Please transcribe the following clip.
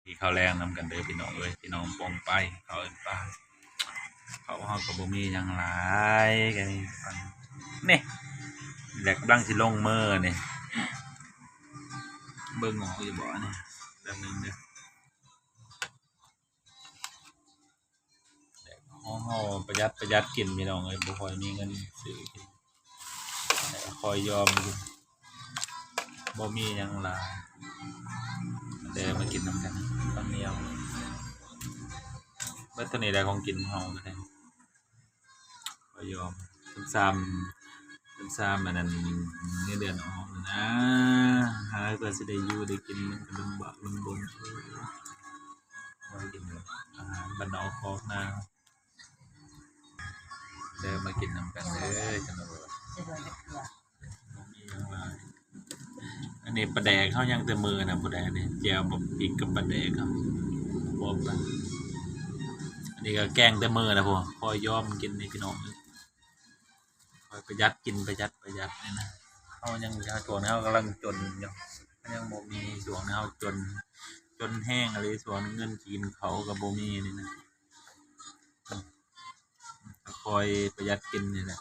ກິນເຂົ້າແລງນຳກັນເດີພີ່ນ້ອງເອີຍ ພີ່ນ້ອງປ້ອງປາຍ ເຂົາເອີ້ນປາຍ ເຂົາເຮົາກໍບໍ່ມີຫຍັງຫຼາຍ ກໍມີ ນີ້ ແລະກຳລັງຊິລົງມືນີ້ ເບິ່ງອອກຢູ່ບໍ່ນີ້ ແປັບໜຶ່ງເດີ ເຮົາ ເຮົາປະຢັດ ປະຢັດກິນພີ່ນ້ອງເອີຍ ບໍ່ຄ່ອຍມີເງິນຊື້ກິນ ແຕ່ຄ່ອຍຍອມກິນ ບໍ່ມີຫຍັງຫຼາຍ ເດີ ມາກິນນຳກັນ ເຂົ້າໜຽວ ເບິດເທົ່ານີ້ແຫຼະຂອງກິນຂອງເຮົາກໍໄດ້ ຂ້ອຍຍອມ ຊາມ ຊາມ ຊາມອັນນັ້ນ ເງິນເດືອນອອກນະ ຫາກວ່າຊິໄດ້ຢູ່ໄດ້ກິນ ມັນກໍລຳບາກລຳບົນ ມາກິນອາຫານບ້ານນອກຄອກນາ ເດີ ມາກິນນຳກັນເດີ ຈັກໜ່ອຍ ບໍ່ມີຫຍັງຫຼາຍ ອັນນີ້ປາແດກເຮົາຍັງແຕ່ມື້ນະ ຜູ້ໃດນີ້ ແຈ່ວບັກພິກກັບປາແດກເຮົາ ບວມກັນ ອັນນີ້ກໍແກງແຕ່ມື້ນະ ພວກຂ້ອຍຍອມກິນນີ້ພີ່ນ້ອງ ຂ້ອຍປະຢັດກິນ ປະຢັດ ປະຢັດນີ້ນະ ເຮົາຍັງ ຊ່ວງນີ້ເຮົາກຳລັງຈົນຢູ່ ເຮົາຍັງບໍ່ມີ ຊ່ວງນີ້ເຮົາຈົນ ຈົນແຮງອີ່ຫຼີ ຊ່ວງນີ້ເງິນກິນເຂົ້າກໍບໍ່ມີນີ້ນະ ກໍຄ່ອຍປະຢັດກິນນີ້ແຫຼະ